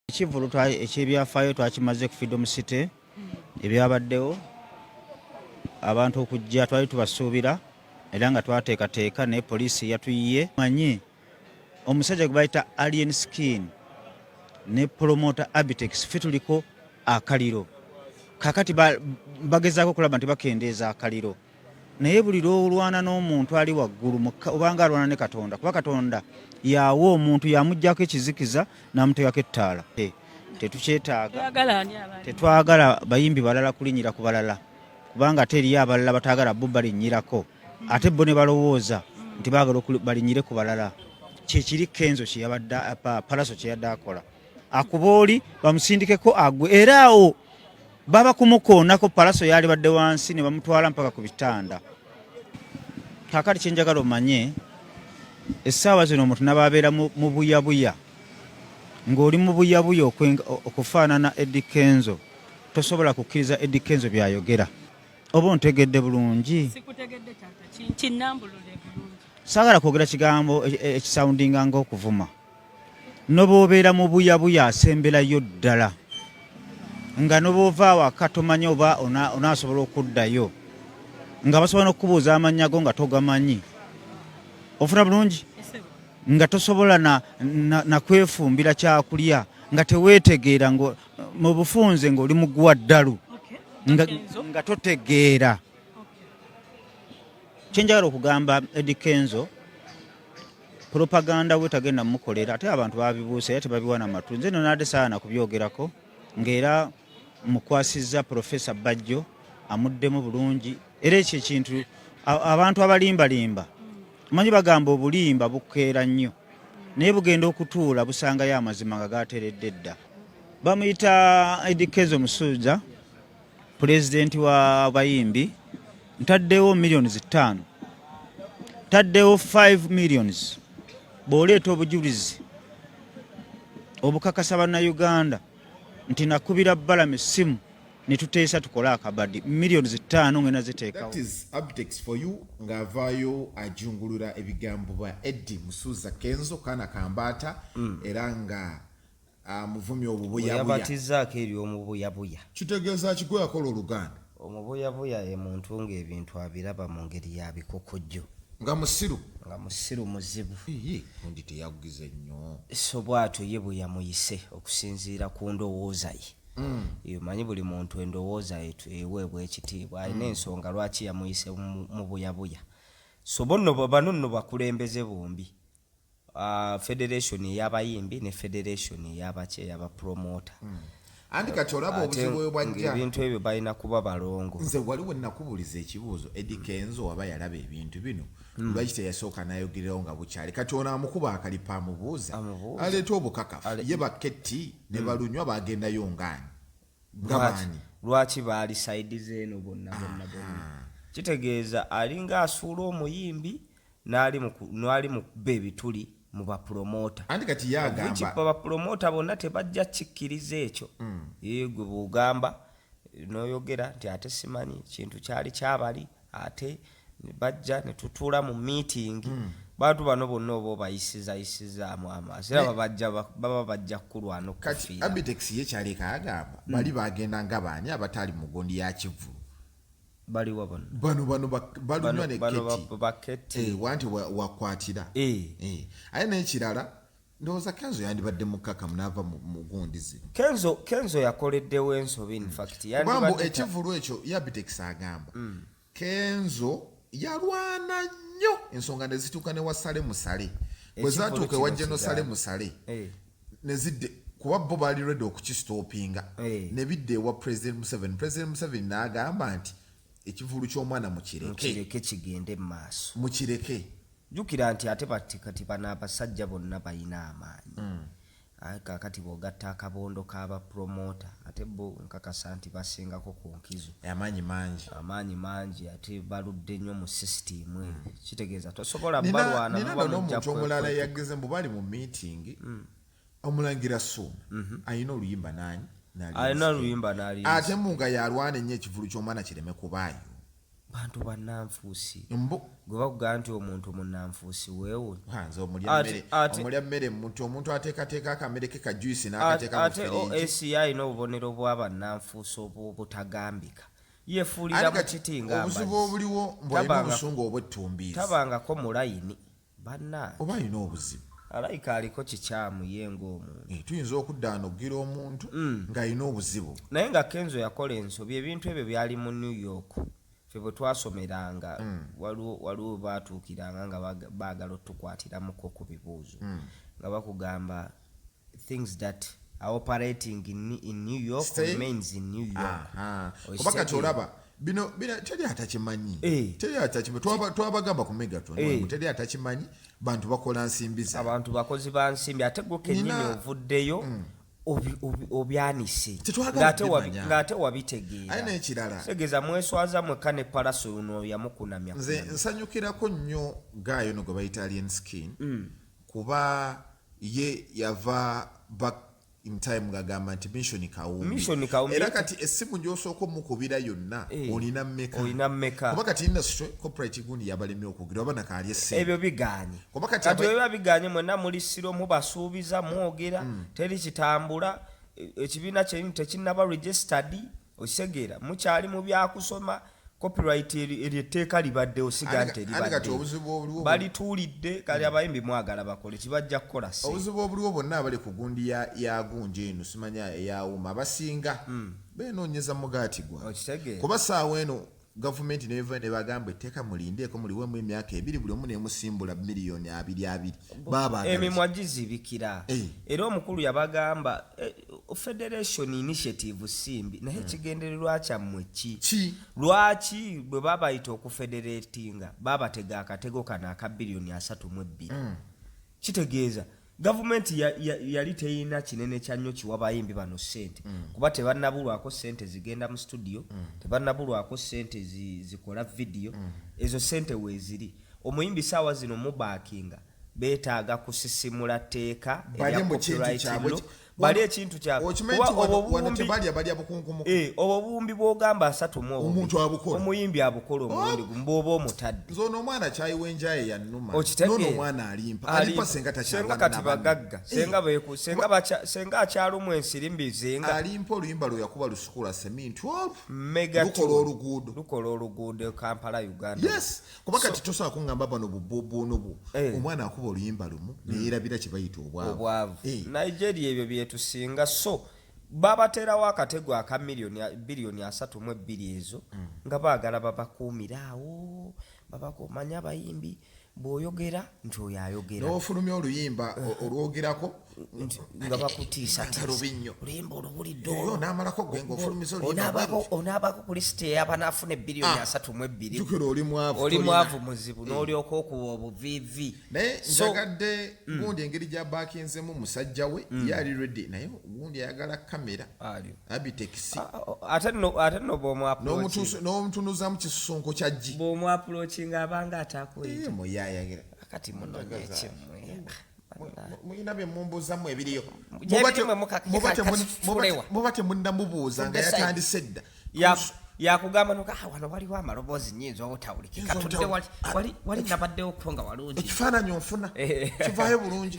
Ekivvulu eky'ebyafaayo twakimaze ku Freedom City. Ebyabaddewo, abantu okujja twali tubasuubira era nga twateekateeka, naye poliisi yatuyiye. Manyi omusajja gwe bayita Alien Skin ne promoter Abitex, ffe tuliko akaliro. Kakati bagezaako okulaba nti bakendeeza akaliro, naye buli lwolwana n'omuntu ali waggulu obanga alwana ne Katonda, kuba Katonda yawa omuntu, yamugjako ekizikiza n'amuteekako ettaala. Tetukyetaaga, tetwagala bayimbi balala kulinnyira ku balala, kubanga ate eriyo abalala bataagala bo balinnyirako, ate bo ne balowooza nti baagala balinnyire ku balala. Kyekiri Kenzo kyeyabadde, Pallaso kyeyadde akola, akuba oli bamusindikeko agwe, era awo baba kumukoonako. Pallaso yali badde wansi ne bamutwala mpaka ku bitanda. Kaakati kyenjagala omanye, essaawa zino omuntu nababeera mu buyabuya, ng'oli mu buyabuya okufaanana Eddy Kenzo, tosobola kukkiriza Eddy Kenzo byayogera. Oba ontegedde bulungi? Saagala kwogera kigambo ekisoundinga ng'okuvuma. Noba obeera mu buyabuya asemberayo ddala, nga noba ova awaka tomanyi oba onaasobola okuddayo, nga basobola n'okukubuuza amannya go nga togamanyi. Ofuna bulungi? Nga tosobola na kwefumbira kyakulya, nga teweetegeera, mu bufunze ng'oli muguwa ddalu, nga totegeera. Kyenjagala okugamba, Eddy Kenzo propaganda we tagenda mukolera, ate abantu babibuusa era tebabiwa namatu. Nze no naadde saana kubyogerako, ng'era mukwasizza Profesa Bajjo amuddemu bulungi. Era ekyo ekintu abantu abalimbalimba, manyi bagamba obulimba bukeera nnyo, naye bugenda okutuula busangayo amazima nga gateredde dda. Bamuyita Eddy Kenzo Musuuza, pulezidenti wa bayimbi. Ntaddewo miliyoni 5, ntaddewo 5 millions bw'oleeta obujulizi obukakasa Bannayuganda nti nakubira Balamu essimu ne tuteesa tukole akabadi. Miliyoni 5 ngenda ziteekawo. That is Abitex for you, ng'avaayo ajungulula ebigambo bya Eddie Musuuza Kenzo Kaana Kambaata, era nga amuvumya obubuyabuya. Yabatizaako ery'omubuyabuya. Kitegeeza ki? Gwe yakola Oluganda. Omubuyabuya ye muntu ng'ebintu abiraba mu ngeri ya bikokojjo. Nga musiru. Nga musiru muzibu. Iye, gundi teyagugize nnyo. So bw'atyo ye bwe yamuyise okusinziira ku ndowooza ye. Omanyi buli muntu endowooza ye eweebwa ekitiibwa. Alina ensonga lwaki yamuyise mu buyabuya. So bonno bano nno bakulembeze bombi, federation ey'abayimbi ne federation ey'abaki, ey'abapromota. Anti kati olaba Ate obuzibu bwe bwajja. Ng'ebintu ebyo balina kuba balongo. Nze wali we nakubuuliza ekibuuzo, Eddy Kenzo waba yalaba ebintu bino, lwaki teyasooka n'ayogererawo nga bukyali? Kati ono amukuba akalipa, amubuuza. Amubuuza. Aleeta obukakafu. Ye baketti ne balunywa bagendayo ngaani, nga baani? Lwaki baali side zeeno bonna bonna bonna? Kitegeeza alinga asuula omuyimbi n'ali mu kuba ebituli mu bapromota. Anti kati ye agamba bapromota bonna tebajja kikkiriza ekyo. Ye gwe bw'ogamba n'oyogera nti ate simanyi kintu kyali kyabali, ate bajja ne tutuula mu meeting, bantu bano bonna oba obayisizayisizaamu amaaso, era baba bajja kukulwana Kati okufiira. Abitex ye kyaleka agamba bali bagenda nga baani abataali mu gundi ya kivvulu? Baliwa bano? Bano balunywa ne Bano Keti. Baketi. Eh, wanti wakwatira. Eh. Aye n'ekirala, ndowooza Kenzo yandibadde mukakamu n'ava mu gundi zino. Kenzo yakoleddewo ensobi, in fact. Kubambu Yandibadde ekivvulu ekyo, Abitex agamba Kenzo yalwana nnyo, ensonga ne zituuka ne wasale musale bwe Ekivvulu zatuuka kino ewa Geno Sale kigaana. Musale ne zidde, kuba bo baali ready okukistopinga, ne bidda ewa President Museveni. President Museveni n'agamba nti ekivvulu ky'omwana mukireke. Mukireke kigende mu maaso. Mukireke. Jjukira nti ate bati kati bano abasajja bonna balina amaanyi. Aye kaakati bw'ogatta akabondo k'abapromota, ate bo nkakasa nti basingako ku nkizo. Amaanyi mangi. Amaanyi mangi, ate baludde nnyo mu sisitimu eyo. Kitegeeza tosobola Nina balwana. Nina Muba nno mujja n'omuntu omulala kwetuka. yageze mbu bali mu meeting, omulangira Suuna alina oluyimba nani. Alina oluyimba n'ali. Ate mu nga yalwana ennyo ekivulu ky'omwana kireme kubaayo. Bantu bannanfuusi. Mbu. Gwe bakugamba nti omuntu munnanfuusi, weewunya. Ha, nze omulya mmere, omulya mmere muntu, omuntu ateekateeka akamere ke ka juice n'akateeka mu Ate firigi. Os alina obubonero bw'abannanfuusi obutagambika, yefuulira Ate mu kati kiti nga obuzibu amazzi. obuliwo mbu alina obusungu obwettumbiizi. Tabangako mu layini, bannange. Oba alina obuzibu. Alayika aliko kikyamu ye ng'omuntu. Eh, tuyinza okudda wano okugira omuntu ng'alina obuzibu. Naye nga Kenzo yakola ensobi, ebintu ebyo byali mu New York, ffe bwe twasomeranga, waliwo baatuukiranga nga baagala otukwatiramuko ku bibuuzo, nga bakugamba things that are operating in New York remains in New York. Aha. Okitegeera? Kuba kati olaba bino teri atakimanyi. Teri atakimanyi. Twabagamba ku Megaton, teri atakimanyi, bantu bakola nsimbi zaabwe. Abantu bakozi ba nsimbi, ate gwe kennyini ovuddeyo obyanise. Tetwagala kubimanya. Ng'ate wabitegeera. Aye n'ekirala. Kitegeeza mweswaza mwekka ne Palaso ono yamukunamya. Nze nsanyukirako nnyo gaayo no gwe bayita Alien Skin, kuba ye yava back in time ng'agamba nti Mission Kawumbi. Mission Kawumbi. Era kati essimu gy'osooka omukubira yonna, olina mmeka? Olina mmeka? Kuba kati industry corporate gundi yabalemye okwogera oba nakaali essente. Ebyo biganye. Kuba kati Kati biba biganye, mwenna muli siro, mubasuubiza, mwogera, teri kitambula. Ekibiina kyenyu tekinnaba registered, okitegeera, mukyali mu byakusoma copyright. Eryo etteeka libaddewo, siga nti Ate kati eribaddewo. obuzibu obuliwo Balituulidde kali. Abayimbi mwagala bakole kibajja kukola se. Obuzibu obuliwo, bonna abali ku gundi ya gundi eno, simanya eyawuma, abasinga benoonyeza mugaati gwa. Okitegeera? Kuba saawa eno gavumenti neva ne bagamba etteeka, mulindeeko, muliwemu emyaka 2, buli omu nemusimbula miliyoni 20 baaba. Emimwa gizibikira. Era omukulu yabagamba, federation initiative simbi, naye ekigendererwa kyammwe ki? Ki? Lwaki bwe babayita okufederatinga babatega akatego kano aka biliyoni 32? Kitegeeza gavumenti yali teyina kinene kya nnyo kiwa bayimbi bano ssente, kuba tebannabulwako ssente zigenda mu studio, tebannabulwako ssente zikola vidiyo. Ezo ssente weeziri. Omuyimbi saawa zino mubaakinga beetaaga kusisimula tteeka Balye erya mu kintu copyright kyabwe. law, bali ekintu kyabwe. Okimanyi Kuba nti obwo wano obuwumbi- tebalya, balya bukunkumuka. Eh, obwo obuwumbi bw'ogamba asatu mu obubiri, Omuntu abukola. Omuyimbi abukola omulundi gumu bw'oba omutadde. Nze ono omwana kyayiwa enjaye yannuma. Okitegeera? Noono omwana alimpa, alimpa senga Senga takyalwana kati n'abantu. bagagga, senga beku, senga bacha, senga akyalumwa ensirimbi zenga. Alimpa oluyimba lwe yakuba lusukula seminti olwo Mega lukola tune. oluguudo. Lukola oluguudo e Kampala, Uganda. Yes, kuba kati tosobola kuŋŋamba bano bububunubu, omwana akuba oluyimba lumu neyerabira kye bayita obwavu. Obwavu. Nigeria ebyo byetusinga. So babateerawo akatego aka miliyoni biliyoni 32 ezo, nga baagala babakuumire awo, babakumanya abayimbi bw'oyogera nti oyo ayogera. N'ofulumya oluyimba olwogerako Nti nga bakutiisa. Nga lubi nnyo. Oluyimba oluwulidde Oyo olwo? n'amalako gwe ng'ofulumiza oluyimba bwe lutyo. Onaabako ku lisiti ey'abanaafuna ebbiliyoni Ah, 32. Jjukira oli mwavu, Oli tolina. mwavu muzibu, n'olyoka okuwa obuviivi. Naye So, njagadde gundi engeri gyabakinzemu musajja we, ye ali ready, naye gundi ayagala kamera. Ali. Abitex. Ate nno bw'omu N'omutunuzamu kisusonko kya ggi. Bw'omuapproachinga abanga atakweta. Muyayagira. Kati munonye ekimwe. Mulina bye mumbuuzamu ebiriyo. Gye biri mwe katufulewa. Muba temunnamubuuza nga Tudde side. yatandise dda. Yakugamba noga, "Ah, wano waliwo amaloboozi nyinza obutawulikika." Nyinza Tudde wali nabaddewo ko nga walungi. Ekifaananyi onfuna kivaayo bulungi.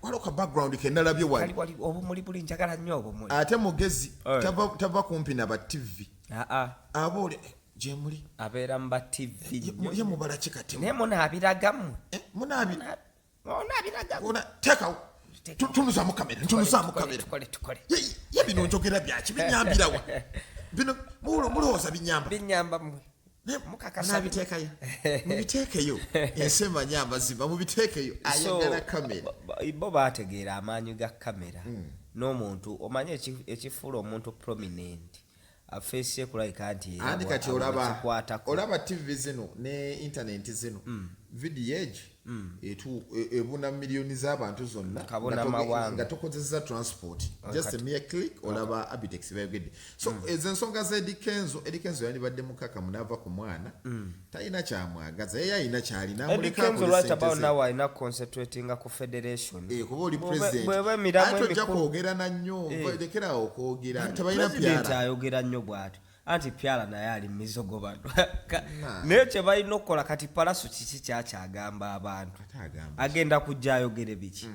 Waliwo ka background kenalabye wali. Wali obumuli buli, njagala nnyo obumuli. Ate mugezi, Eh. tava kumpi na ba TV. Aa. Aba oli gyemuli. Abeera mu ba TV nnyo. Ye mubala ki kati? Naye munaabiragammwe. Eh, munaabi Munaabiragammwe. Teekawo. Tunuzamu kamera, ntunuzamu kamera. Tukole, tukole. Ye bino njogera byaki? Binyambirawa bino? Mulowooza binyamba? Binyamba mmwe. Naye Mukakasa. Munaabiteekayo, mubiteekeyo, ensi emanyi amazima, mubiteekeyo. So, Ayagala kamera. bo bategeera amaanyi ga kamera n'omuntu. Omanye ekifuula omuntu prominent, afeesi ye kulabika nti era Andi kati olaba kikwatako. Olaba TV zino ne internet zino, vidiyo egi ebuna miliyoni z'abantu zonna Kabona nga mawanga. Nga tokozesa transport, just a mere click, olaba Abitex bayogedde. So ezo ensonga za Eddy Kenzo, Eddy Kenzo yandibadde mukakamu n'ava ku mwana, talina kyamwagaza, ye alina kyalina. Eddie Amuleka Kenzo akole right sente about ze. now alina concentratinga ku federation. Eh, kuba oli president, Bweba emiramu ate ojja emikulu. kwogera na nnyo, lekerawo okwogera, tebalina President pyara. ayogera nnyo bw'atyo. Anti Pyala naye ali mizogo bano. Naye kye balina okukola kati, Palaso kiki kyakyagamba abantu? Ate agamba Agenda kujja ayogere biki?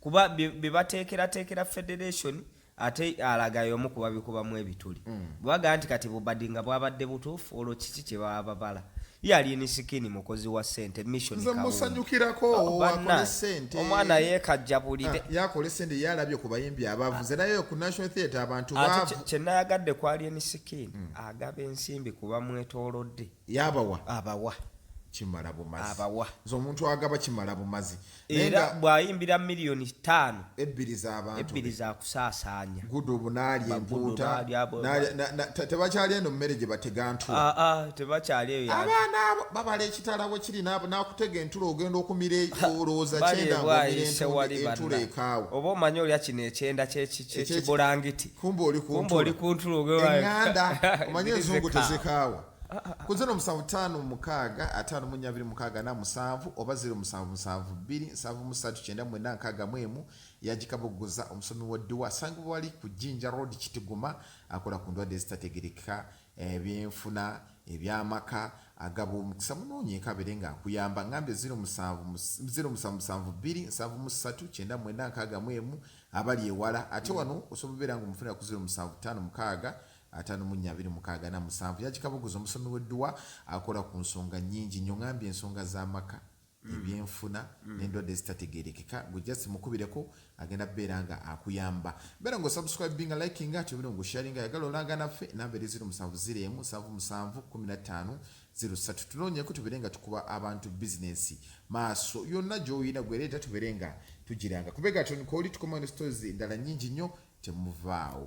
Kuba bye bateekerateekera federation, ate alagayo omu kuba bikubamu ebituli. Bwebagaa nti kati bubadi nga bwabadde butuufu, olwo kiki kye baba babala? Ye Alien Skin mukozi wa ssente, mission Nze Kawundi. musanyukirako. Oh, akole banna, sente. Omwana yeekajja bulire. Ah, yakole sente, yalabye ku bayimbi abaavu. Nze naye ku National Theatre abantu Ate baavu. kye nayagadde ku Alien Skin, agaba ensimbi kuba mwetoolodde. Yabawa. Abawa. Kimala bumazi. Abawa. Nze omuntu agaba kimala bumazi. Naye Era nga bw'ayimbira miliyoni 5, ebbiri z'abantu. Ebbiri zakusaasaanya. Gudubu n'alya Bagudu empuuta. n'alya Tebakyali eno mmere gye batega ntula. Ah, ah, tebakyali eyo Abaana abo babala ekitala bwe kiri n'akutega entula, ogenda okumira olowooza Bali kyenda ebwayise ng'omira wali entula banna. ekaawa. Oba omanyi olya kino ekyenda kyekibulangiti. Kumbe oli ku Kumbe oli ntula. ku ntula ogenda- Eŋŋanda omanyi Ziri enzungu zikaawa. tezikaawa. Ku 0756542647 oba 0772739961. Yagikabuguza omusomi wa dduwa, asangibwa wali ku Jinja Road, Kitiguma. Akola ku ndwadde ezitategerekeka, ebyenfuna, ebyamaka, agaba omukisa. Munoonyeeko abeere nga akuyamba. Ngambye 0772739961 abali ewala. Ate wano osobola obeera nga omufunira ku 0756542647. Yagikabuguza omusomi w'edduwa, akola ku nsonga nnyingi nnyo. Ngambye ensonga z'amaka, ebyenfuna n'endwadde ezitategerekeka. Gwe just mukubireko, agenda kubeera nga akuyamba. Beera nga osubscribinga, likinga, ate obeera nga osharinga. Yagala olanga naffe, namba eri 0701 77 15 03. Tunoonyeko tubeere nga tukuba abantu bizinensi maaso. Yonna gy'oyina gwereeta, tubeere nga tugiranga kubega. Tonikoli tukoma ne stories endala nnyingi nnyo. Temuvaawo.